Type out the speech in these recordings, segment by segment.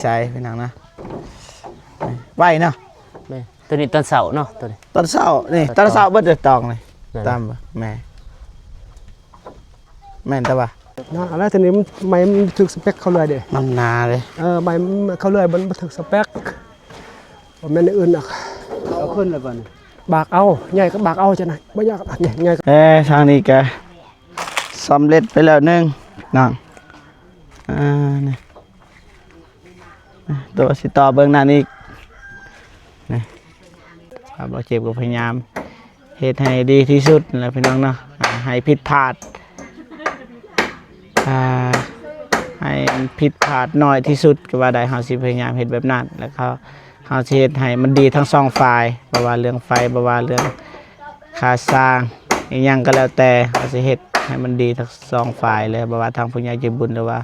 ໃສ່ພີ່ນ້ອງເນາະ ໄວເນາະ ແມ່ນ ໂຕນີ້ຕອນເຊົ້າເນາະ ໂຕນີ້ ຕອນເຊົ້ານີ້ ຕອນເຊົ້າເບິດເດີຕອງນີ້ ແມ່ນ ຕາມ ແມ່ນ ແມ່ນແຕ່ວ່າ ເນາະ ອັນນັ້ນໂຕນີ້ມັນ ໄມ້ມັນບໍ່ຖືກສະເປັກເຂົາເລື່ອຍເດ້ ມັນໜາເດ້ ເອີ ໄມ້ມັນເຂົາເລື່ອຍ ມັນບໍ່ຖືກສະເປັກ ບໍ່ແມ່ນແນວອື່ນດອກ ເອົາຂຶ້ນແລ້ວບັດນີ້ ບາກເອົາ ໃຫຍ່ກໍບາກເອົາຈັ່ງນັ້ນ ບໍ່ຍາກ ນີ້ໃຫຍ່ ເອີ ທາງນີ້ກະສຳເລັດໄປແລ້ວໜຶ່ງນ້ອງ ອ່າ ນີ້ ໂຕຊິຕໍ່ເບິ່ງນັ້ນອີກ ນີ້ ບ່າວເຈັບກໍພະຍາຍາມເຮັດໃຫ້ດີທີ່ສຸດແຫຼະພີ່ນ້ອງເນາະ ອ່າ ໃຫ້ຜິດພາດ ອ່າ ໃຫ້ມັນຜິດພາດໜ້ອຍທີ່ສຸດກໍວ່າໄດ້ ເຮົາຊິພະຍາຍາມເຮັດແບບນັ້ນ ແລ້ວກໍເຮົາຊິເຮັດໃຫ້ມັນດີທັງສອງຝ່າຍ ບໍ່ວ່າເລື່ອງໄຟ ບໍ່ວ່າເລື່ອງຄ່າສ້າງ ອີ່ຫຍັງກໍແລ້ວແຕ່ ເຮົາຊິເຮັດໃຫ້ມັນດີທັງສອງຝ່າຍເລີຍ ບໍ່ວ່າທາງຜູ້ໃຫຍ່ໃຈບຸນ ຫຼືວ່າ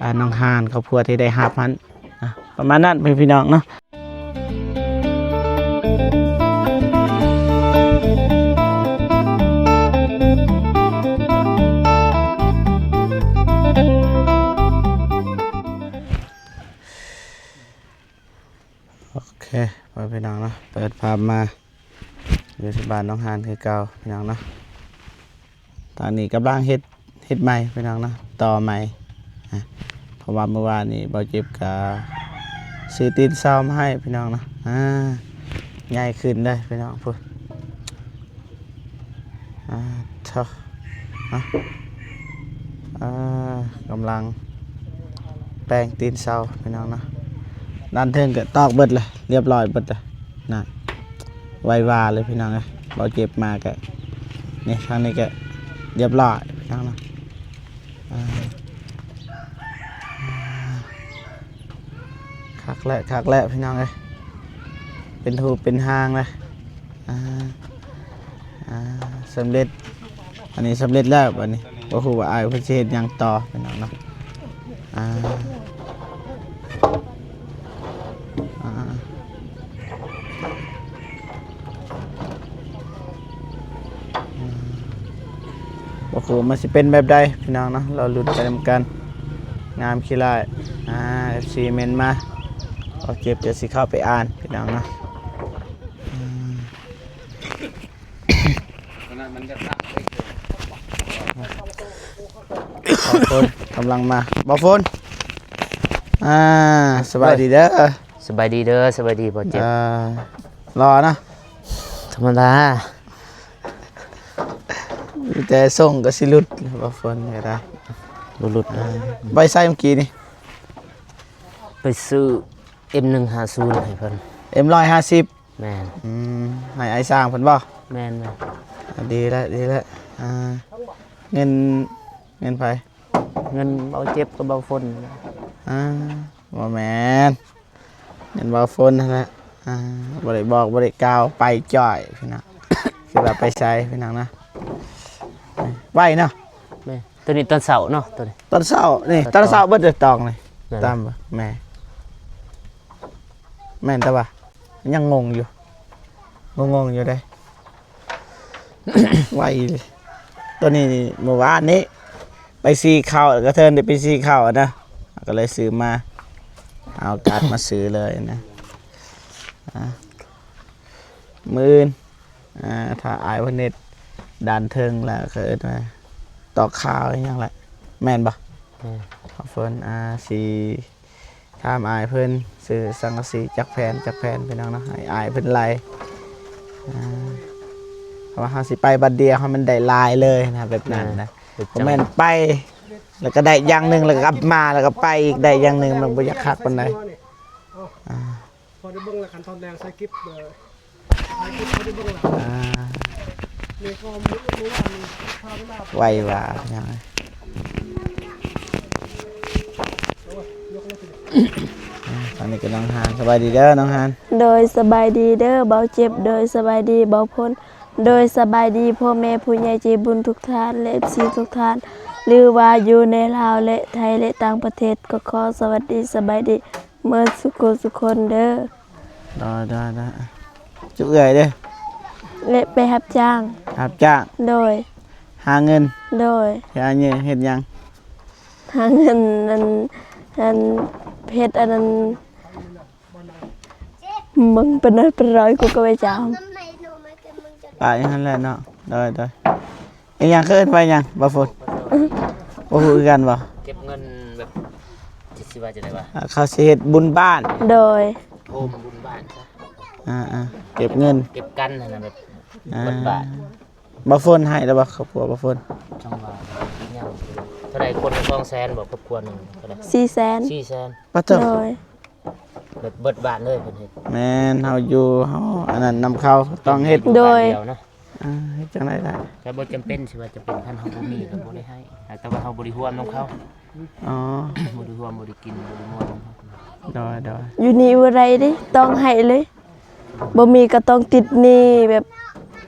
ອ່າ ນ້ອງຮານ ຄອບຄົວທີ່ໄດ້ຮັບຫັ້ນ ອ່າ ປະມານນັ້ນ ພີ່ນ້ອງເນາະ ໂອເຄ ພໍ່ແມ່ພີ່ນ້ອງເນາະ ເປີດພາບມາ ຢູ່ທີ່ບ້ານໜອງຫານຄືເກົ່າພີ່ນ້ອງເນາະ ຕອນນີ້ກຳລັງເຮັດ ເຮັດໃໝ່ພີ່ນ້ອງເນາະ ຕໍ່ໃໝ່ ອ່າ ເພາະວ່າມື້ວານນີ້ບ່າວເຈັບກະຊື້ຕີນເສົາມາໃຫ້ພີ່ນ້ອງເນາະ ອ່າ ໃຫຍ່ຂຶ້ນເດ້ພີ່ນ້ອງ ພຸ້ນ ອ່າ ເຖາະ ອ່າ ອ່າ ກຳລັງແປງຕີນເສົາພີ່ນ້ອງເນາະ ດ້ານເທິງກໍຕອກເບິດແລ້ວ ລຽບຮ້ອຍເບິດແລ້ວ ນັ້ນ ໄວວາເລີຍພີ່ນ້ອງເອີຍ ບ່າວເຈັບມາກະ ນີ້ ທາງນີ້ກະລຽບຮ້ອຍພີ່ນ້ອງເນາະ ອ່າ ຄັກແລ້ວ ຄັກແລ້ວພີ່ນ້ອງເອີຍ ເປັນຮູບເປັນຮ່າງແລ້ວ ອ່າ ອ່າ ສຳເລັດ ອັນນີ້ສຳເລັດແລ້ວ ບາດນີ້ບໍ່ຮູ້ວ່າອ້າຍເພິ່ນຊິເຮັດຫຍັງຕໍ່ພີ່ນ້ອງເນາະ ອ່າ ອ່າ ອືມ ບໍ່ຮູ້ມັນຊິເປັນແບບໃດພີ່ນ້ອງເນາະ ລໍລຸ້ນໄປນຳກັນ ງາມຂີ້ລ້າຍ ອ່າ ເອັຟຊີ ເມັ້ນມາ ບ່າວເຈັບຈະຊິເຂົ້າໄປອ່ານພີ່ນ້ອງເນາະ ອືມ ບ່າວຝົນກຳລັງມາ ບ່າວຝົນ ອ່າ ສະບາຍດີເດີ ສະບາຍດີເດີ ສະບາຍດີບ່າວເຈັບ ອ່າ ຫຼໍ່ເນາະ ທຳມະດາ ມີແຕ່ສົ່ງກໍຊິຫຼຸດ ບ່າວຝົນກໍໄດ້ ບໍ່ຫຼຸດ ອ່າ ໄປໃສມື້ກີ້ນີ້ ໄປຊື້ ເອັມໜຶ່ງຫ້າສູນ ໃຫ້ເພິ່ນ ເອັມຮ້ອຍຫ້າສິບ ແມ່ນ ອືມ ໃຫ້ອ້າຍຊ່າງເພິ່ນບໍ່ ແມ່ນໆ ອ່າ ດີແລ້ວ ດີແລ້ວ ອ່າ ເງິນ ເງິນໃຜ ເງິນບ່າວເຈັບກັບບ່າວຝົນ ອ່າ ບໍ່ແມ່ນ ເງິນບ່າວຝົນຫັ້ນແຫຼະ ອ່າ ບໍ່ໄດ້ບອກບໍ່ໄດ້ກ່າວ ໄປຈ່ອຍພີ່ນ້ອງ ຄືວ່າໄປໃສພີ່ນ້ອງນະ ໄວເນາະ ແມ່ນ ໂຕນີ້ຕອນເຊົ້າເນາະ ໂຕນີ້ ຕອນເຊົ້ານີ້ ຕອນເຊົ້າເບິດເດີຕອງນີ້ ແມ່ນ ຕາມ ແມ່ນ ແມ່ນແຕ່ວ່າ ຍັງງົງຢູ່ ງົງໆຢູ່ເດ້ ໄວອີ່ຫຼີ ໂຕນີ້ນີ້ ມື້ວານນີ້ໄປສີເຂົ້າ ກະເທີນໄດ້ໄປສີເຂົ້ານະ ກະເລີຍຊື້ມາ ເອົາໂອກາດມາຊື້ເລີຍນະ ອ່າ ມື້ອື່ນ ອ່າ ຖ້າອ້າຍເພິ່ນເຮັດດ້ານເທິງແລ້ວ ເຂົາເອີ້ນວ່າຕອກຂາວອີ່ຫຍັງແຫຼະ ແມ່ນບໍ່? ແມ່ນ ຂອບເພິ່ນ ອ່າ ຊິ ຖາມອ້າຍເພິ່ນຊື້ສັງກະສີຈັກແຜ່ນ ຈັກແຜ່ນ ພີ່ນ້ອງເນາະ ໃຫ້ອ້າຍເພິ່ນໄລ່ ອ່າ ເພາະວ່າເຮົາຊິໄປບັດດຽວ ໃຫ້ມັນໄດ້ຫຼາຍເລີຍນະ ແບບນັ້ນນະ ແມ່ນ ບໍ່ແມ່ນໄປ ແລ້ວກໍໄດ້ຢ່າງໜຶ່ງ ແລ້ວກໍກັບມາ ແລ້ວກໍໄປອີກ ໄດ້ຢ່າງໜຶ່ງ ມັນບໍ່ຢາກຄັກປານໃດ ອ່າ ພໍໄດ້ເບິ່ງແລ້ວ ຂັ້ນຕອນແລງໃສ່ກິບ ເອີ ໃສ່ກິບພໍໄດ້ເບິ່ງແລ້ວ ອ່າ ໃນຄອມມື້ ມື້ວານນີ້ພາເວລາ ໄວວ່າຫຍັງ ອ່າ ອັນນີ້ກໍນ້ອງຮານ ສະບາຍດີເດີນ້ອງຮານ ໂດຍ ສະບາຍດີເດີບ່າວເຈັບ ໂດຍ ສະບາຍດີບ່າວພົນ ໂດຍ ສະບາຍດີພໍ່ແມ່ຜູ້ໃຫຍ່ໃຈບຸນທຸກທ່ານ ແລະ ເອັຟຊີທຸກທ່ານ ຫຼືວ່າຢູ່ໃນລາວ ແລະ ໄທ ແລະ ຕ່າງປະເທດ ກໍຂໍສະຫວັດດີ ສະບາຍດີ ເໝິດສຸຄົນສຸຄົນເດີ. ໄດ້ ໄດ້ ໄດ້ ຈຸເອື້ອຍເດ້ ແລະ ໄປຮັບຈ້າງ ຮັບຈ້າງ ໂດຍ ຫາເງິນ ໂດຍ ເຮັດຫຍັງ ຫາເງິນ ອັນ ອັນ ເຮັດອັນນັ້ນ ມຶງເປັນ ເປັນຮ້ອຍ ກູກໍໄປຈາມ ປະຫຍັງຫັ້ນແຫຼະເນາະ. ໂດຍໆ ອີຫຍັງ ເອີ້ນວ່າຫຍັງ ບ່າວຝົນ? ບໍ່ຮູ້ຄືກັນບໍ່? ເກັບເງິນແບບ ຊິວ່າຈັ່ງໃດວະ? ອ່າ ເຂົາຊິເຮັດບຸນບ້ານ. ໂດຍ ໂຮມບຸນບ້ານຊະ. ອ່າໆ ເກັບເງິນ ເກັບກັນຫັ້ນນະ ແບບ ອ່າ ເບິດບ້ານ. ບ່າວຝົນໃຫ້ແລ້ວບໍ່ ຄອບຄົວບ່າວຝົນ? ຈັ່ງວ່າຍັງ ເທົ່າໃດຄົນ? ສອງແສນບໍ່ ຄອບຄົວໜຶ່ງ? ເທົ່າໃດ? ສີ່ແສນ. ສີ່ແສນ. ປະໂທ້ ໂດຍ ເບິດ ເບິດບ້ານເລີຍເພິ່ນເຮັດ. ແມ່ນ ເຮົາຢູ່ ເຮົາອັນນັ້ນນຳເຂົາ ຕ້ອງເຮັດ. ໂດຍ ບ້ານດຽວເນາະ. ອ່າ ເຮັດຈັ່ງໃດໄດ້ ກໍບໍ່ຈຳເປັນ ຊິວ່າຈຳເປັນ ຄັນເຮົາບໍ່ມີກໍບໍ່ໄດ້ໃຫ້ ແຕ່ວ່າເຮົາບໍ່ໄດ້ຮ່ວມນຳເຂົາ. ອໍ ບໍ່ໄດ້ຮ່ວມ ບໍ່ໄດ້ກິນ ບໍ່ໄດ້ມ່ວນນຳເຂົາ. ໂດຍໆ ຢູ່ນີ້ບໍ່ໄດ້ເດ້ ຕ້ອງໃຫ້ເລີຍ ບໍ່ມີກໍຕ້ອງຕິດໜີ້ ແບບ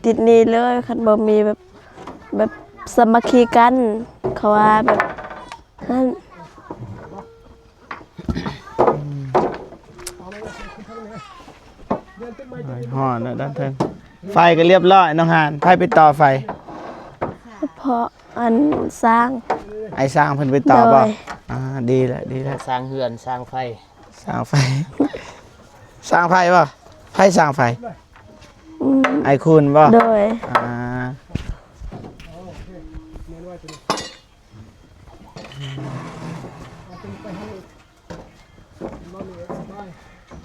ຕິດໜີ້ເລີຍ ຄັນບໍ່ມີແບບ ແບບສາມັກຄີກັນ ເຂົາວ່າແບບຫັ້ນ. ຮອດແລ້ວດ້ານເທິງ ໄຟກໍລຽບຮ້ອຍ ນ້ອງຫານ. ໃຜໄປຕໍ່ໄຟ? ເພາະອັນຊ່າງ ອ້າຍຊ່າງເພິ່ນໄປຕໍ່ບໍ່? ໂດຍ ອ່າ ດີແລ້ວ ດີແລ້ວ ສ້າງເຮືອນ ສ້າງໄຟ ສ້າງໄຟ ສ້າງໄຟບໍ່? ໃຜສ້າງໄຟ? ອືມ ອ້າຍຄູນບໍ່? ໂດຍ ອ່າ.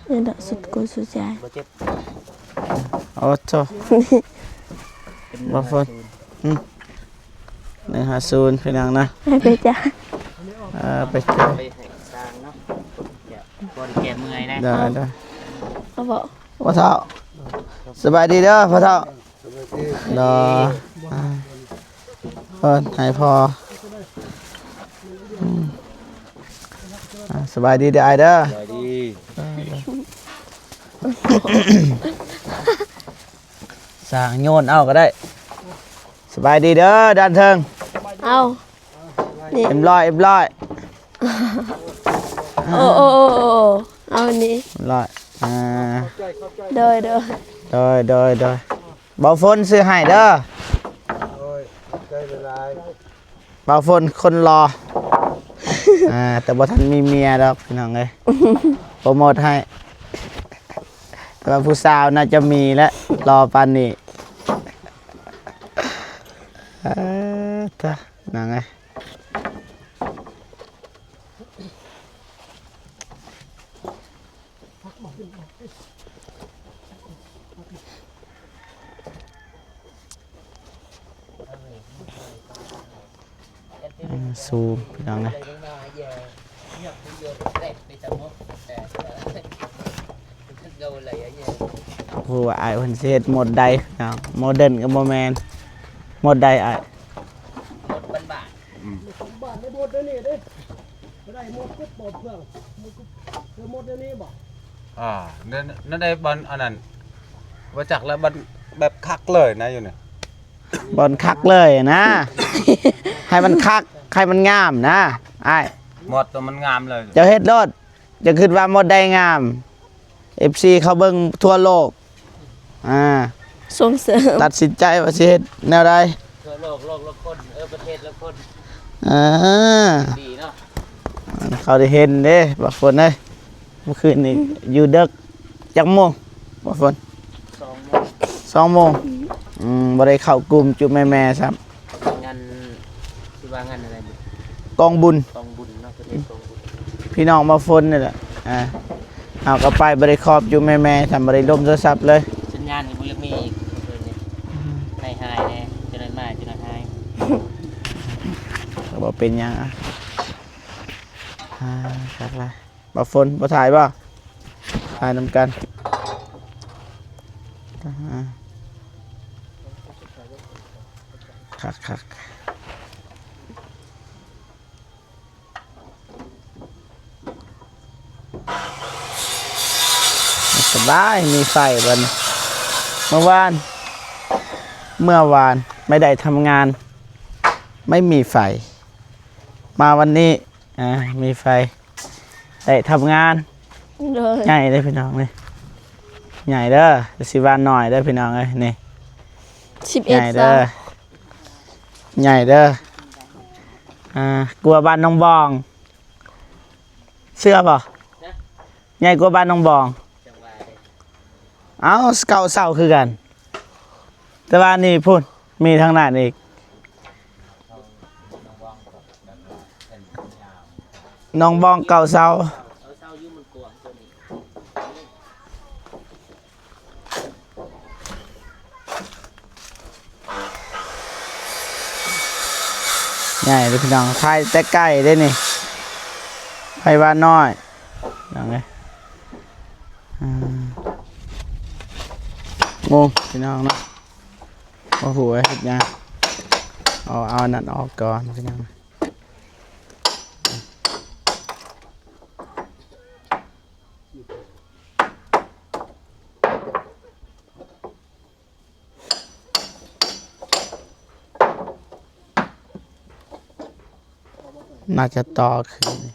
ເອີ ດອກສຸດກູສຸດໃຈ ບໍ່ເຈັບ. ໂອ້ໂທ້ ບໍ່ຝົນ. ອືມ ໜຶ່ງຫ້າສູນ ພີ່ນ້ອງນະ ໃຫ້ໄປຈ້າ ເອີ ໄປຈ້າ ໄປໃຫ້ຊ່າງເນາະ ບໍ່ໄດ້ແກ້ເມື່ອຍນະ. ໄດ້ໆ ເອົາບໍ່? ພໍ່ເຖົ້າ ສະບາຍດີເດີພໍ່ເຖົ້າ. ສະບາຍດີ ໂດຍ ອ່າ ເພິ່ນໃຫ້ພໍ່ ອືມ ອ່າ ສະບາຍດີເດີອ້າຍເດີ ສະບາຍດີ ເອີ ເດີ ສ້າງໂຍນເອົາກໍໄດ້. ສະບາຍດີເດີດ້ານເທິງ ເອົາ ນີ້ ເອັມຮ້ອຍ ເອັມຮ້ອຍ ໂອ້ ໂອ້ ໂອ້ ເອົານີ້ ເອັມຮ້ອຍ ອ່າ ໂດຍ ໂດຍ ໂດຍ ໂດຍ ໂດຍ. ບ່າວຝົນຊື້ໃຫ້ເດີ ໂດຍ ຂອບໃຈຫຼາຍໆ. ບ່າວຝົນຄົນຫຼໍ່ ອ່າ ແຕ່ບໍ່ທັນມີເມຍດອກພີ່ນ້ອງເອີຍ ໂປຣໂມດໃຫ້ ແຕ່ວ່າຜູ້ສາວໜ້າຈະມີແຫຼະ ຫຼໍ່ປານນີ້. ເອີ ຕາ ນາງເອີຍ. ເອີ ສູງ ພີ່ນ້ອງເອີຍ. ຮູ້ວ່າອ້າຍເພິ່ນຊິເຮັດມົດໃດເນາະ ໂມເດີນກໍບໍ່ແມ່ນ ມົດໃດອ້າຍ? ມົດບ້ານໆ ອືມ ບ້ານໃນບົດນີ້ເດ້ ບໍ່ໄດ້ມົດກົບປອບເຄື່ອງ ມົດກົບ ເອີ ມົດແນວນີ້ບໍ່? ອ່າ ນັ້ນ ນັ້ນໄດ້ບ່ອນອັນນັ້ນ ບໍ່ຈັກແລ້ວ ບ່ອນແບບຄັກເລີຍນະ ຢູ່ນີ້ ບ່ອນຄັກເລີຍນະ ໃຫ້ມັນຄັກ ໃຫ້ມັນງາມນະອ້າຍ ມົດຕົວມັນງາມເລີຍ ເຈົ້າເຮັດໂລດ. ຈະຄິດວ່າມົດໃດງາມ ເອັຟຊີເຂົາເບິ່ງທົ່ວໂລກ ອ່າ ສົ່ງເສີມ ຕັດສິນໃຈວ່າຊິເຮັດແນວໃດ ທົ່ວໂລກ ໂລກລະຄົນ ເອີ ປະເທດລະຄົນ ອ່າ ດີເນາະ ເຂົາໄດ້ເຫັນເດ້ ບ່າວຝົນເອີຍ ມື້ຄືນນີ້ ອືມ ຢູ່ເດິກ ຈັກໂມງ ບ່າວຝົນ? ສອງໂມງ ສອງໂມງ ອືມ ອືມ ບໍ່ໄດ້ເຂົ້າກຸ່ມຈຸແມ່ໆຊ້ຳ. ງານ ຊິວ່າງານອະໄລບຸ? ກອງບຸນ ກອງບຸນເນາະ ປະເພດກອງບຸນ ພີ່ນ້ອງບ່າວຝົນນີ້ແຫຼະ ອ່າ ເຮົາກໍໄປບໍ່ໄດ້ຂອບຢູ່ແມ່ໆ ທຳບໍ່ໄດ້ລົມໂທລະສັບເລີຍ ສັນຍານກໍບໍ່ຢາກມີອີກ ໃຫ້ຫາຍແດ່ ຈະໄດ້ມາ ຈະໄດ້ຫາຍ ກໍບໍ່ເປັນຫຍັງ ອ່າ ຄັກຫຼາຍ. ບ່າວຝົນບໍ່ຖ່າຍບໍ່? ຖ່າຍນຳກັນ ອ່າ ຄັກໆ ສະບາຍ ມີໄຟບັດນີ້ ເມື່ອວານ ເມື່ອວານໄມ່ໄດ້ທຳງານ ໄມ່ມີໄຟ ມາວັນນີ້ ອ່າ ມີໄຟ ໄດ້ທຳງານ ໂດຍ ໃຫຍ່ເດ້ພີ່ນ້ອງເອີຍ ໃຫຍ່ເດີ ຊິວ່າໜ້ອຍເດີພີ່ນ້ອງເອີຍ ນີ້ ສິບເອັດ ໃຫຍ່ເດີ ຊາວ ໃຫຍ່ເດີ ອ່າ ກວ່າບ້ານໜອງບອງ ເຊື່ອບໍ່? ໃຫຍ່ກວ່າບ້ານໜອງບອງ. ເອົ້າ ເກົ້າເສົາຄືກັນ ແຕ່ວ່ານີ້ພຸ້ນ ມີທາງນັ້ນອີກ ໜອງບອງເກົ້າເສົາ. ໃຫຍ່ເດ້ພີ່ນ້ອງ ຖ່າຍແຕ່ໄກເດ້ນີ້ ໄພວານ້ອຍ ພີ່ນ້ອງເອີຍ. ອ່າ ງົງພີ່ນ້ອງເນາະ ບໍ່ຮູ້ວ່າເຮັດຫຍັງ ເອົາ ເອົາອັນນັ້ນອອກກ່ອນພີ່ນ້ອງ. ໜ້າຈະຕໍ່ຄືນນີ້.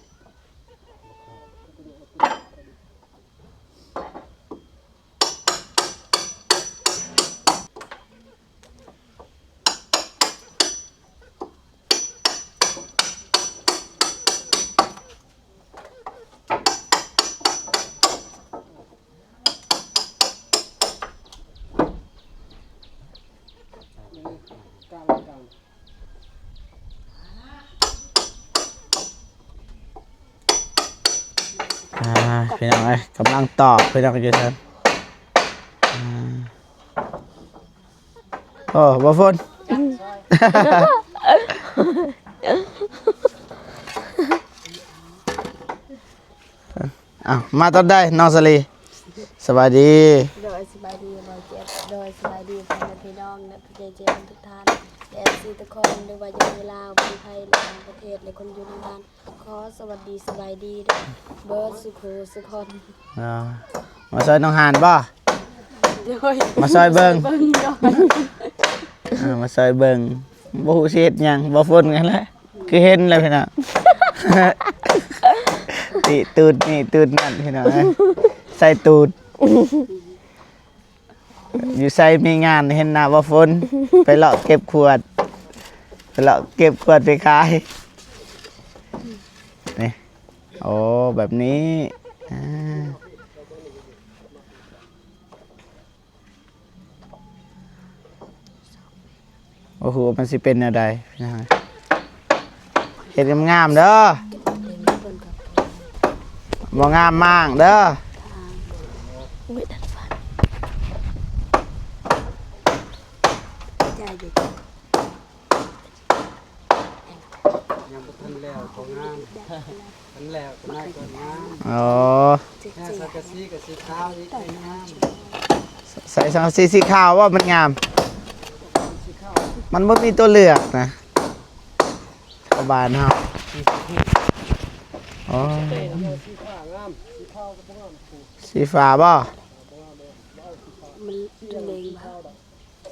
ອ່າ ພີ່ນ້ອງເອີຍ ກຳລັງຕອກ ພີ່ນ້ອງຢູ່ຊັ້ນ ອ່າ. ໂອ້ ບໍ່ຝົນ ອ້າວ ມາຕອນໃດນ້ອງສາລີ? ສະບາຍດີ ໂດຍ ສະບາຍດີບ່າວເຈັບ ໂດຍ ສະບາຍດີພໍ່ແມ່ພີ່ນ້ອງ ແລະ ເອັຟຊີທຸກທ່ານ ແລະ ເອັຟຊີທຸກຄົນ ບໍ່ວ່າຢູ່ໃນລາວ ຢູ່ໄທ ແລະ ຕ່າງປະເທດ ແລະ ຄົນຢູ່ໃນບ້ານ ຂໍສະຫວັດດີສະບາຍດີເດີ ເບິດສູ່ຜູ້ສູ່ຄົນ. ອ່າ ມາຊ່ອຍນ້ອງຫານບໍ່? ໂດຍ ມາຊ່ອຍເບິ່ງ ເບິ່ງ ໂດຍ ອ່າ ມາຊ່ອຍເບິ່ງ ບໍ່ຮູ້ຊິເຮັດຫຍັງ ບໍ່ຝົນກັນແຫຼະ ຄືເຫັນແລ້ວພີ່ນ້ອງ ຕິຕູດນີ້ຕູດນັ້ນ ພີ່ນ້ອງເອີຍ ໃສ່ຕູດ. ຢູ່ໃສມີງານເຫັນໜ້າບໍ່ຝົນ ໄປເລາະເກັບຂວດ ໄປເລາະເກັບຂວດໄປຂາຍ ນີ້ ໂອ້ ແບບນີ້ ອ່າ. ໂອ້ໂຫ ມັນຊິເປັນແນວໃດ ພີ່ນ້ອງ ເຮັດງາມໆເດີ ບໍ່ງາມມ້າງເດີ. ຍັງບໍ່ທັນແລ້ວກໍງາມ ຄັນແລ້ວກໍໜ້າຈະງາມ. ອໍ ແລ້ວສັງກະສີກໍສີຂາວອີກ ງາມ. ໃສ່ສັງກະສີສີຂາວວ່າມັນງາມ ມັນບໍ່ມີຕົວເລືອກນະ ຊາວບ້ານເຮົາ. ອໍ ສີຟ້າງາມ ສີຂາວກໍບໍ່ງາມ ສີຟ້າບໍ່? ມັນເລັງ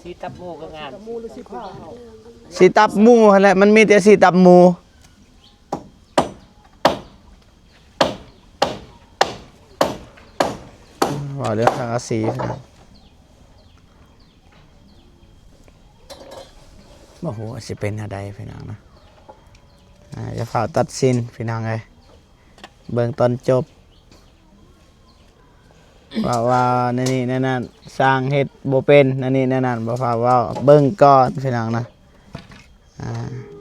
ສີຕັບໝູກໍງາມ ສີຕັບໝູຫັ້ນແຫຼະ ມັນມີແຕ່ສີຕັບໝູ. ເວົ້າເລື່ອງສັງກະສີ ບໍ່ຮູ້ວ່າຊິເປັນແນວໃດພີ່ນ້ອງນະ ອ່າ ຢ່າຟ້າວຕັດສິນພີ່ນ້ອງເອີຍ ເບິ່ງຕອນຈົບ. ເວົ້າວ່າແນວນີ້ແນວນັ້ນ ຊ່າງເຮັດບໍ່ເປັນ ແນວນີ້ແນວນັ້ນ ບໍ່ພາເວົ້າ ເບິ່ງກ່ອນພີ່ນ້ອງນະ ອ່າ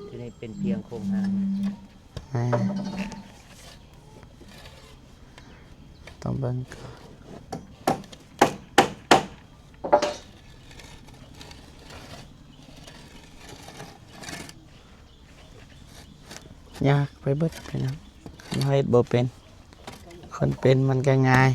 ທີ່ນີ້ເປັນພຽງໂຄງຮ່າງ ແມ່ນ ຕ້ອງເບິ່ງກ່ອນ. ຍາກໄປເບິດພີ່ນ້ອງ ເຮົາເຮັດບໍ່ເປັນ ຄົນເປັນມັນກໍງ່າຍ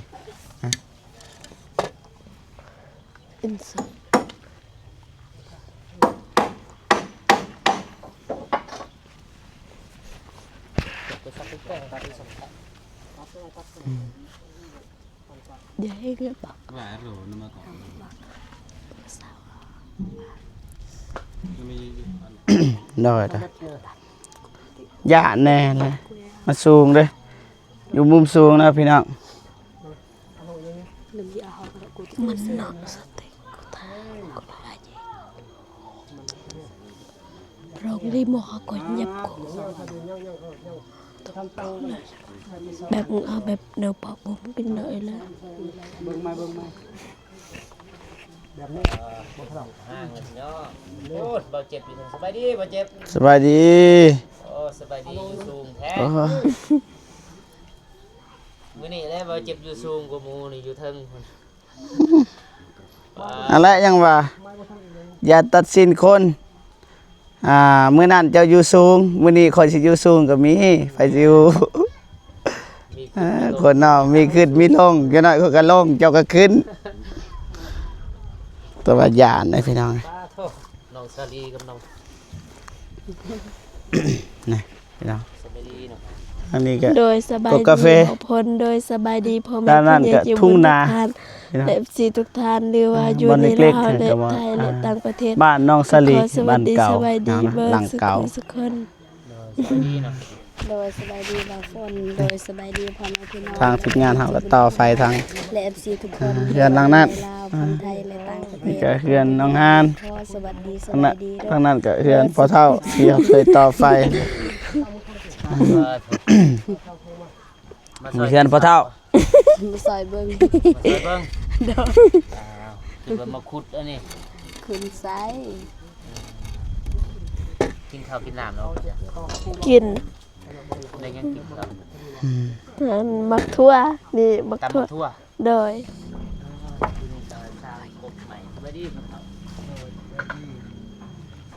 ໂດຍ ໂດຍ ຢ້ານແນ່ແຫຼະ ມັນສູງເດ້ ຢູ່ມຸມສູງນະພີ່ນ້ອງ. ມັນເນາະ ສະເຕັກ ໂຣງຣີໂມະເຮົາກໍຫຍັບ. ແບບເອົາແບບແນວປອບໂຮມກິນເລີຍລະ ເບິ່ງໃໝ່ ເບິ່ງໃໝ່ ແບບນີ້ບໍ່ພະລາດ ໂອ້ ບ່າວເຈັບຢູ່ເທິງ ສະບາຍດີບ່າວເຈັບ ສະບາຍດີ ໂອ້ ສະບາຍດີ ຢູ່ສູງແທ້ ໂອ້ ມື້ນີ້ແຫຼະບ່າວເຈັບຢູ່ສູງກວ່າໝູ່ນີ້ ຢູ່ເທິງພຸ້ນ ອັນແຫຼະ ຍັງວ່າ ຢ່າຕັດສິນຄົນ ອ່າ ມື້ນັ້ນເຈົ້າຢູ່ສູງ ມື້ນີ້ຂ້ອຍຊິຢູ່ສູງກໍມີ ໃຜຊິຮູ້ ມີຂຶ້ນ ເອີ ມີລົງ ຄົນເຮົາມີຂຶ້ນມີລົງ ຈັກໜ້ອຍຂ້ອຍກໍລົງ ເຈົ້າກໍຂຶ້ນ ແຕ່ວ່າຢ້ານເດ້ພີ່ນ້ອງ ປາໂທ ນ້ອງສາລີກັບນ້ອງ ນີ້ ພີ່ນ້ອງ ສະບາຍດີເນາະ ອັນນີ້ກໍ ໂດຍ ສະບາຍດີ ກົກກາເຟ ບ່າວພົນ ໂດຍ ສະບາຍດີພໍ່ແມ່ ດ້ານນັ້ນກໍ ພີ່ໃຫຍ່ ທຸ່ງນາ ທຸກທ່ານ ພີ່ນ້ອງ ແລະ ເອັຟຊີ ທຸກທ່ານ ຫຼືວ່າຢູ່ໃນລາວ ແລະ ໄທ ແລະ ຕ່າງປະເທດ ບ້ານນ້ອງສາລີ ບ້ານເກົ່າ ສະບາຍດີເບິດ ສຸກຄົນ ໂດຍ ສະບາຍດີເນາະ ໂດຍ ສະບາຍດີ ໂດຍ ສະບາຍດີບ່າວຝົນ ໂດຍ ສະບາຍດີພໍ່ແມ່ພີ່ນ້ອງ ທາງທີມງານເຮົາກໍຕໍ່ໄຟທາງ ແລະ ເອັຟຊີ ທຸກຄົນ ເຮືອນຫຼັງນັ້ນ ລາວ ຝັ່ງໄທ ແລະ ຕ່າງປະເທດ ນີ້ກໍເຮືອນນ້ອງຮານ ຂໍສະຫວັດດີ ສະບາຍດີ ທາງນັ້ນກໍເຮືອນພໍ່ເຖົ້າທີ່ເຮົາເຄີຍຕໍ່ໄຟ ມາຊ່ອຍ ເຮືອນພໍ່ເຖົ້າ ມາຊ່ອຍເບິ່ງ ມາຊ່ອຍເບິ່ງ ໂດຍ ອ້າວ ຄືວ່າມາຂຸດອັນນີ້ ຂຸດໃສ ກິນເຂົ້າກິນນ້ຳແລ້ວບໍ່? ກິນ ໄດ້ຫຍັງກິນເຂົ້າ? ອືມ ອັນໝາກຖົ່ວ ນີ້ໝາກຖົ່ວ ຕຳໝາກຖົ່ວ ໂດຍ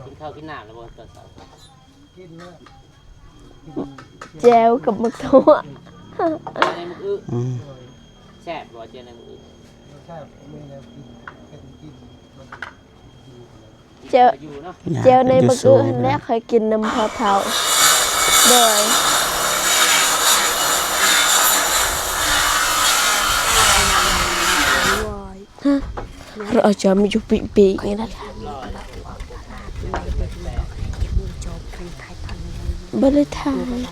ກິນເຂົ້າກິນນ້ຳແລ້ວບໍ່ຕອນເຊົ້າ? ແຈ່ວກັບໝາກຖົ່ວ ແຈ່ວໃນໝາກອຶ ອືມ ແຊບບໍ່ແຈ່ວໃນໝາກອຶ? ແຈ່ວ ແຈ່ວໃນໝາກອຶຫັ້ນແຫຼະ ຂ້ອຍກິນນຳພໍ່ເຖົ້າ ໂດຍ ເຮົາຈະມີຢູ່ປີກໆນີ້ແຫຼະ ບໍ່ໄດ້ຖ່າຍ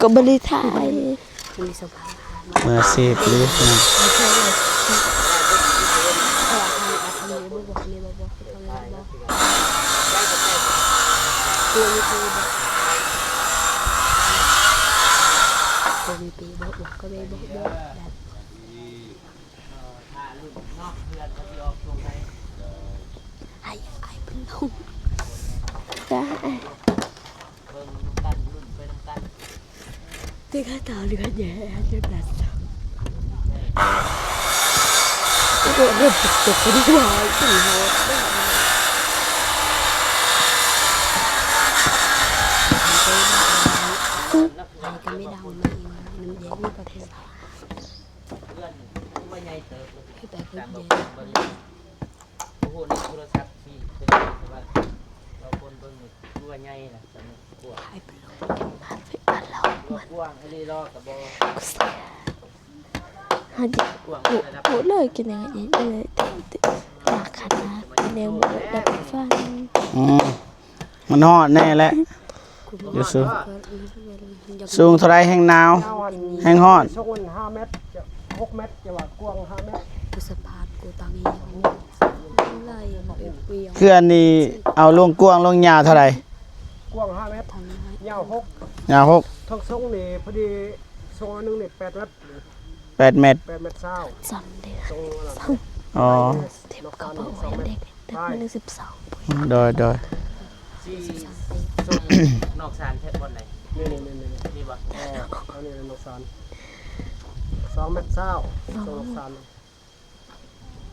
ກໍບໍ່ໄດ້ຖ່າຍ ມືອາຊີບອີ່ຫຼີ ໄອ້ ໄອ້ເພິ່ນລົງ ໄດ້ ເບິ່ງນຳກັນ ລຸ້ນໄປນຳກັນ ເດັກຫາຕາເລືອດແຍ່ ເຈັບໜັກ ໂອ້ໂຫ ເຈັບເປັນຫົວ ເປັນຫົວ ໄປກໍໄມ່ເດົາມາອີກ ນ້ຳເຢັນປະເທດລາວ ເຮືອນຄືວ່າໃຫຍ່ເຕີບ ຄືໄປພຸ້ນເດ ໂອ້ໂຫ ໃນໂທລະສັບທີ່ເປັນ ແຕ່ວ່າເຮົາຄົນເບິ່ງນີ້ຄືວ່າໃຫຍ່ນະ ຈຳນວນກວ້າງ ໃຫ້ເປັນໂລກ ໃຫ້ເປັນໂລກ ກວ້າງອີ່ຫຼີ ລໍກໍບໍ່ ຫາ ກວ້າງ ໂອ້ ລະດັບ ໂອ້ ເລີຍ ກິນຫຍັງອີກເລີຍ ລາຄານາ ແນວໝູ ດັບໄຟຟ້າ ອືມ ມັນຮ້ອນແນ່ແຫຼະ ຢູ່ສູງ ສູງເທົ່າໃດແຮ່ງໜາວ ແຮ່ງຮ້ອນ ສູງມັນຫ້າແມັດ ຫົກແມັດ ຈະວ່າກວ້າງຫ້າແມັດ ສະພາບກູຕັງອີ ເຄື່ອນນີ້ເອົາລວງກວ້າງລວງຍາວເທົ່າໃດ? ກວ້າງຫ້າແມັດ ຍາວຫົກ ຍາວຫົກ ທັງສູງນີ້ພໍດີ ສູງອັນໜຶ່ງນີ້ແປດແມັດ ແປດແມັດ ແປດແມັດຊາວ ຈຳໄດ້ ສູງອັນນັ້ນ ອໍ ເຕັມກະເປົາໄວ້ເດັກ ເດັກໜຶ່ງສິບສອງ ໂດຍ ໂດຍ ນອກຊານແທ້ບ່ອນໃດ? ນີ້ໆໆໆ ນີ້ບໍ່? ເອີ ອັນນີ້ນອກຊານ ສອງແມັດຊາວ ອໍ ສອງນອກຊານ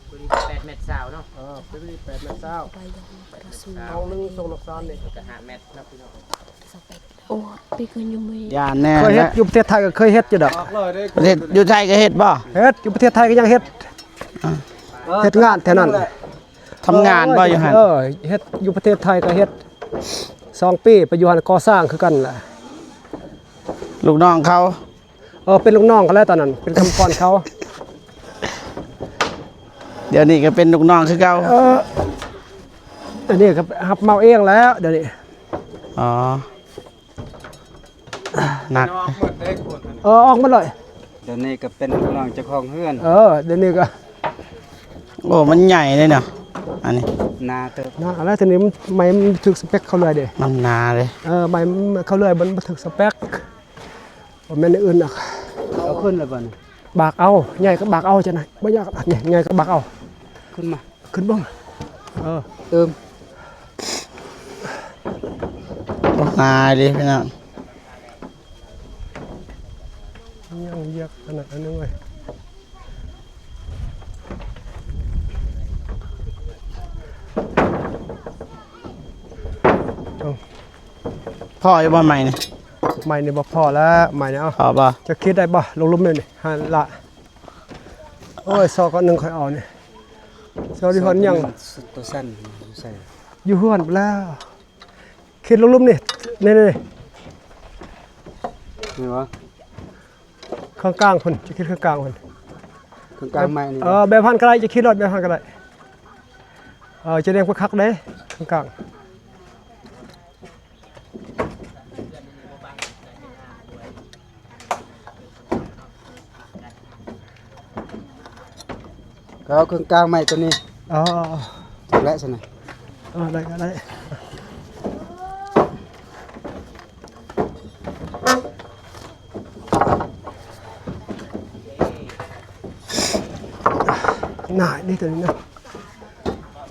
ຕົວນີ້ແປດແມັດຊາວເນາະ ເອີ ຕົວນີ້ແປດແມັດຊາວ ຫ້ອງໜຶ່ງ ສອງນອກຊານນີ້ ກໍຫ້າແມັດເນາະພີ່ນ້ອງ. ໂອ້ ປີກກໍຍັງບໍ່ ຢ້ານແນ່ ເຄີຍເຮັດ ແລະ ຢູ່ປະເທດໄທກໍເຄີຍເຮັດຢູ່ດອກ ປະເທດ ຢູ່ໄທກໍເຮັດບໍ່? ເຮັດ ຢູ່ປະເທດໄທກໍຍັງເຮັດ ອ່າ ເຮັດງານແຖວນັ້ນ ທຳງານບໍ່ຢູ່ຫັ້ນ? ເອີ ເຮັດຢູ່ປະເທດໄທກໍເຮັດ ສອງປີ ໄປຢູ່ຫັ້ນກໍ່ສ້າງຄືກັນລະ ລູກນ້ອງເຂົາ ເອີ ເປັນລູກນ້ອງເຂົາແລ້ວຕອນນັ້ນ ເປັນກຳມະກອນເຂົາ ດຽວນີ້ກໍເປັນລູກນ້ອງຄືເກົ່າ ເອີ ດຽວນີ້ກໍຮັບເໝົາເອງແລ້ວ ດຽວນີ້ ອໍ ໜັກ ເອີ ອອກໝົດເລີຍ ດຽວນີ້ກໍເປັນລູກນ້ອງເຈົ້າຂອງເຮືອນ ເອີ ດຽວນີ້ກໍ ໂອ້ ມັນໃຫຍ່ເດ້ເນາະ ອັນນີ້ ໜາເຕີບ ໜາ ອັນນັ້ນ ໂຕນີ້ມັນ ໄມ້ມັນບໍ່ຖືກສະເປັກເຂົາເລື່ອຍເດ້ ມັນໜາເດ້ ເອີ ໄມ້ມັນ ເຂົາເລື່ອຍມັນບໍ່ຖືກສະເປັກ ບໍ່ແມ່ນແນວອື່ນດອກ ເອົາຂຶ້ນແລ້ວບັດນີ້ ບາກເອົາ ໃຫຍ່ກໍບາກເອົາ ຈັ່ງໃດ ບໍ່ຍາກ ນີ້ ໃຫຍ່ກໍບາກເອົາ ຂຶ້ນມາ ຂຶ້ນເບິ່ງ ເອີ ຕື່ມ ບໍ່ງ່າຍເດ້ພີ່ນ້ອງ ຍັງວຽກຂະໜາດນັ້ນເວີຍ ເອົ້າ ພໍຢູ່ບໍ່ໄມ້ນີ້? ໄມ້ນີ້ບໍ່ພໍແລ້ວ ໄມ້ນີ້ ເອົາ ພໍບໍ່? ຈະຂີດໄດ້ບໍ່? ລົງລຸ່ມແນວນີ້ ຫັ້ນລະ ໂອ້ຍ ຊອກອັນໜຶ່ງຄ່ອຍເອົານີ້ ຊອກຢູ່ເຮືອນຍັງ ໂຕສັ້ນຢູ່ໃສ? ຢູ່ເຮືອນພຸ້ນແລ້ວ ຂີດລົງລຸ່ມນີ້ ນີ້ໆ ນີ້ຫວາ? ເຄິ່ງກາງພຸ້ນ ຈະຂີດເຄິ່ງກາງພຸ້ນ ເຄິ່ງກາງໄມ້ນີ້ ເອີ ແບບຫັ້ນກໍໄດ້ ຈະຂີດໂລດ ແບບຫັ້ນກໍໄດ້ ເອີ ຈະລຽງໄປຄັກເດ້ ເຄິ່ງກາງ. ກໍເອົາເຄິ່ງກາງໄມ້ໂຕນີ້ ເອີໆໆ ແລະຊັ້ນນະ ເອີ ໄດ້ກໍໄດ້ ໜາເດ້ໂຕນີ້ນະ.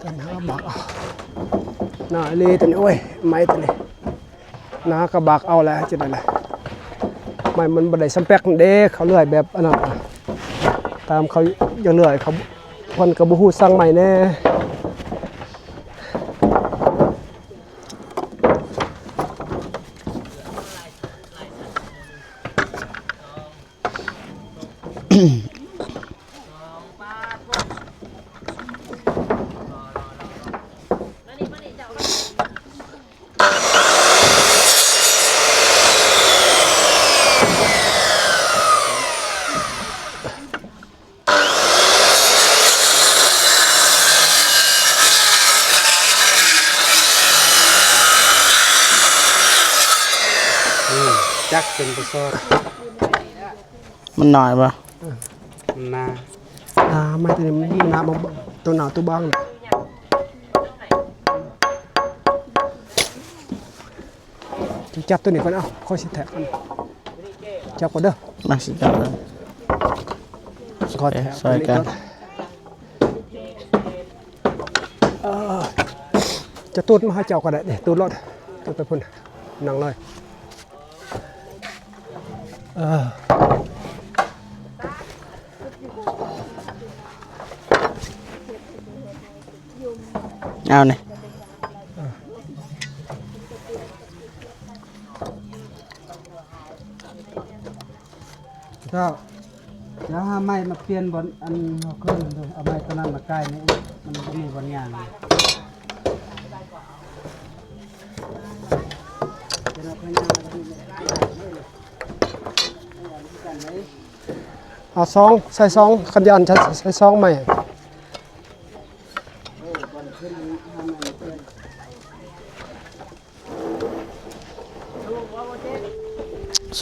ຕົວນີ້ຫາກະບາກເອົາ ໜາອີ່ຫຼີຕົວນີ້ ໂອ້ຍ ໄມ້ຕົວນີ້ ໜາກະບາກເອົາແຫຼະ ຈັ່ງໃດລະ ໄມ້ມັນບໍ່ໄດ້ສະເປັກເດ້ ເຂົາເລື່ອຍແບບອັນນັ້ນ ຕາມເຂົາຢາກເລື່ອຍ ເຂົາ ເພິ່ນກະບໍ່ຮູ້ຊ່າງໄມ້ແດ່. ອືມ ຈັກເປັນປະສອດ ມັນໜ້ອຍບໍ່? ເອີ ມັນໜາ ໜາ ໄມ້ຕົວນີ້ມັນໜາ ໂຕໜາ ໂຕບາງ ຈັບຕົວນີ້ກ່ອນ ເອົາ ຂ້ອຍຊິແທກ ຈັບກ່ອນເດີ ມາ ຊິຈັບເດີ ຂໍແທກ ຊ່ອຍກັນ ເອີ ຈະຕູດມາໃຫ້ເຈົ້າກໍໄດ້ ຕູດໂລດ ຕູດໄປພຸ້ນ ນັ່ງເລີຍ ເອີ ເອົານີ້ ເຈົ້າ ດຽວຫາໄມ້ມາປ່ຽນບ່ອນອັນເຮົາເຄີຍເດີ ເອົາໄມ້ຕົວນັ້ນມາກ່າຍນີ້ ມັນບໍ່ມີບ່ອນຍ່າງ ເອົາຊອງ ໃສ່ຊອງ ຄັນຢ້ານໃສ່ຊອງໃໝ່.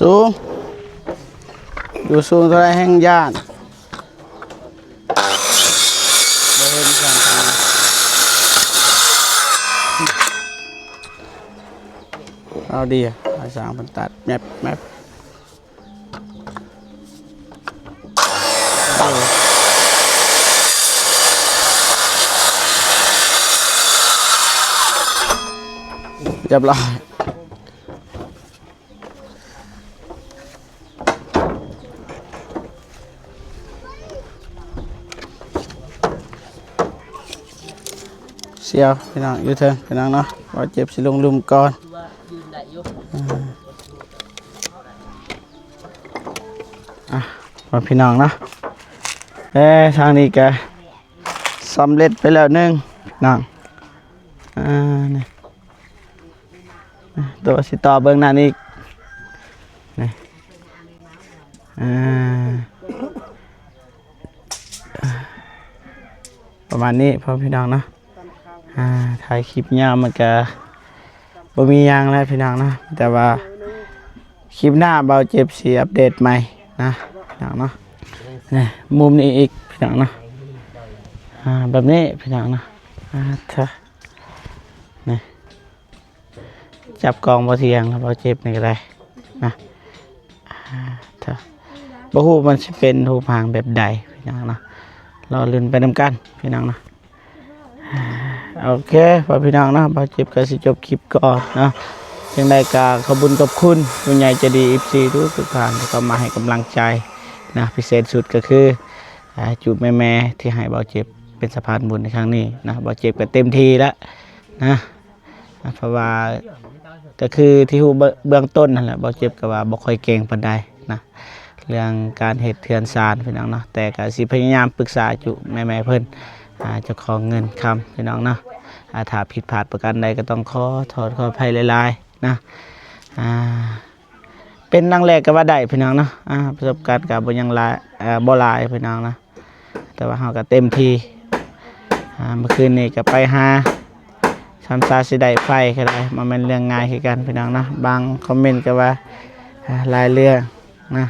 ສູງ ຢູ່ສູງເທົ່າໃດແຮ່ງຢ້ານ ບໍ່ເຫັນສັນ ເອົາດີ ອາສາງເພິ່ນຕັດແມັບແມັບ. ຮຽບຮ້ອຍ ສ່ຽວພີ່ນ້ອງ ຢູ່ເທິງພີ່ນ້ອງເນາະ ບໍ່ເຈັບຊິລົງລຸ່ມກ່ອນ ອ່າ ອ່ະ ມາພີ່ນ້ອງເນາະ ເອີ ທາງນີ້ກະສຳເລັດໄປແລ້ວໜຶ່ງພີ່ນ້ອງ ອ່າ ນີ້ ໂຕຊິຕໍ່ເບິ່ງນັ້ນອີກ ນີ້ ອ່າ ປະມານນີ້ພໍ່ແມ່ພີ່ນ້ອງເນາະ ອ່າ ຖ່າຍຄລິບຍາວມັນກະບໍ່ມີຫຍັງແລ້ວພີ່ນ້ອງເນາະ ແຕ່ວ່າຄລິບໜ້າບ່າວເຈັບຊິອັບເດດໃໝ່ນະພີ່ນ້ອງເນາະ ນີ້ ມຸມນີ້ອີກພີ່ນ້ອງເນາະ ອ່າ ແບບນີ້ພີ່ນ້ອງເນາະ ອາ ເທາະ ນີ້ ຈັບກ້ອງບໍ່ທ່ຽງແລ້ວ ບໍ່ເຈັບນີ້ກໍໄດ້ນະ. ອາ ເທາະ ບໍ່ຮູ້ມັນຊິເປັນຮູບຮ່າງແບບໃດ ພີ່ນ້ອງເນາະ, ລໍລຸ້ນໄປນຳກັນ ພີ່ນ້ອງເນາະ. ໂອເຄ ພໍ່ພີ່ນ້ອງເນາະ, ບ່າວເຈັບກໍຊິຈົບຄລິບກ່ອນເນາະ. ຈັ່ງໃດກໍຂອບບຸນຂອບຄຸນຜູ້ໃຫຍ່ໃຈດີ ເອັຟຊີ ທຸກໆທ່ານທີ່ເຂົ້າມາໃຫ້ກຳລັງໃຈນະ, ພິເສດສຸດກໍຄື ອາ ຈຸແມ່ໆ ທີ່ໃຫ້ບ່າວເຈັບເປັນສະພານບຸນໃນຄັ້ງນີ້ນະ. ບ່າວເຈັບກໍເຕັມທີ່ແລ້ວນະ, ເພາະວ່າກໍຄືທີ່ຮູ້ເບື້ອງ ເບື້ອງຕົ້ນຫັ້ນແຫຼະ, ບ່າວເຈັບກໍວ່າບໍ່ຄ່ອຍເກັ່ງປານໃດນະ ເລື່ອງການເຮັດເຮືອນຊານ ພີ່ນ້ອງເນາະ, ແຕ່ກໍຊິພະຍາຍາມປຶກສາຈຸແມ່ໆເພິ່ນ ອາ ເຈົ້າຂອງເງິນຄຳ ພີ່ນ້ອງເນາະ. ອາ ຖ້າຜິດພາດປະການໃດກໍຕ້ອງຂໍໂທດຂໍອະໄພຫຼາຍໆນະ. ອາ ເປັນຄັ້ງແລກກໍວ່າໄດ້ ພີ່ນ້ອງເນາະ. ອາ ປະສົບການກໍບໍ່ຍັງຫຼາຍ ເອີ ບໍ່ຫຼາຍ ພີ່ນ້ອງເນາະ, ແຕ່ວ່າເຮົາກໍເຕັມທີ່. ອາ ເມື່ອຄືນນີ້ກໍໄປຫາ ຊ້ຳຊາຊິໄດ້ໄຟກໍໄດ້ ບໍ່ແມ່ນເລື່ອງງ່າຍຄືກັນ ພີ່ນ້ອງເນາະ. ບາງຄອມເມັນກໍວ່າ ອາ ຫຼາຍເລື່ອງນະ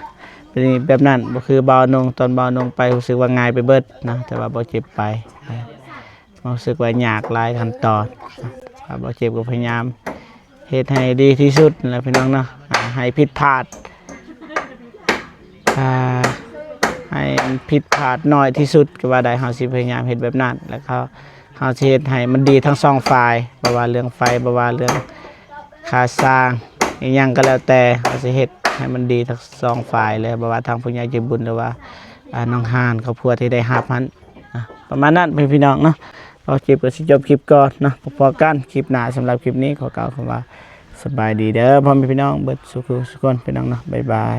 ເປັນແບບນັ້ນ, ບໍ່ຄືບ່າວນົງ. ຕອນບ່າວນົງໄປຮູ້ສຶກວ່າງ່າຍໄປເບິດນະ, ແຕ່ວ່າບ່າວເຈັບໄປ ອາ ຮູ້ສຶກວ່າຍາກຫຼາຍຂັ້ນຕອນ. ອາ ບ່າວເຈັບກໍພະຍາຍາມເຮັດໃຫ້ດີທີ່ສຸດແຫຼະ ພີ່ນ້ອງເນາະ, ອາ ໃຫ້ຜິດພາດ ອາ ໃຫ້ມັນຜິດພາດໜ້ອຍທີ່ສຸດກໍວ່າໄດ້. ເຮົາຊິພະຍາຍາມເຮັດແບບນັ້ນ ແລ້ວກໍເຮົາຊິເຮັດໃຫ້ມັນດີທັງສອງຝ່າຍ, ບໍ່ວ່າເລື່ອງໄຟ ບໍ່ວ່າເລື່ອງຄ່າສ້າງ ອີ່ຫຍັງກໍແລ້ວແຕ່, ເຮົາຊິເຮັດໃຫ້ມັນດີທັງສອງຝ່າຍເລີຍ, ບໍ່ວ່າທາງຜູ້ໃຫຍ່ໃຈບຸນ ຫຼືວ່າ ອາ ນ້ອງຮ່ານ ຄອບຄົວທີ່ໄດ້ຮັບຫັ້ນ. ອາ ປະມານນັ້ນ ພີ່ນ້ອງເນາະ. ບ່າວເຈັບກໍຊິຈົບຄລິບກ່ອນເນາະ, ພໍ້ກັນຄລິບໜ້າ. ສຳລັບຄລິບນີ້ຂໍກ່າວຄຳວ່າສະບາຍດີເດີ ພໍ່ແມ່ພີ່ນ້ອງເບິດສູ່ຜູ້ສູ່ຄົນ ພີ່ນ້ອງເນາະ. ບາຍບາຍ.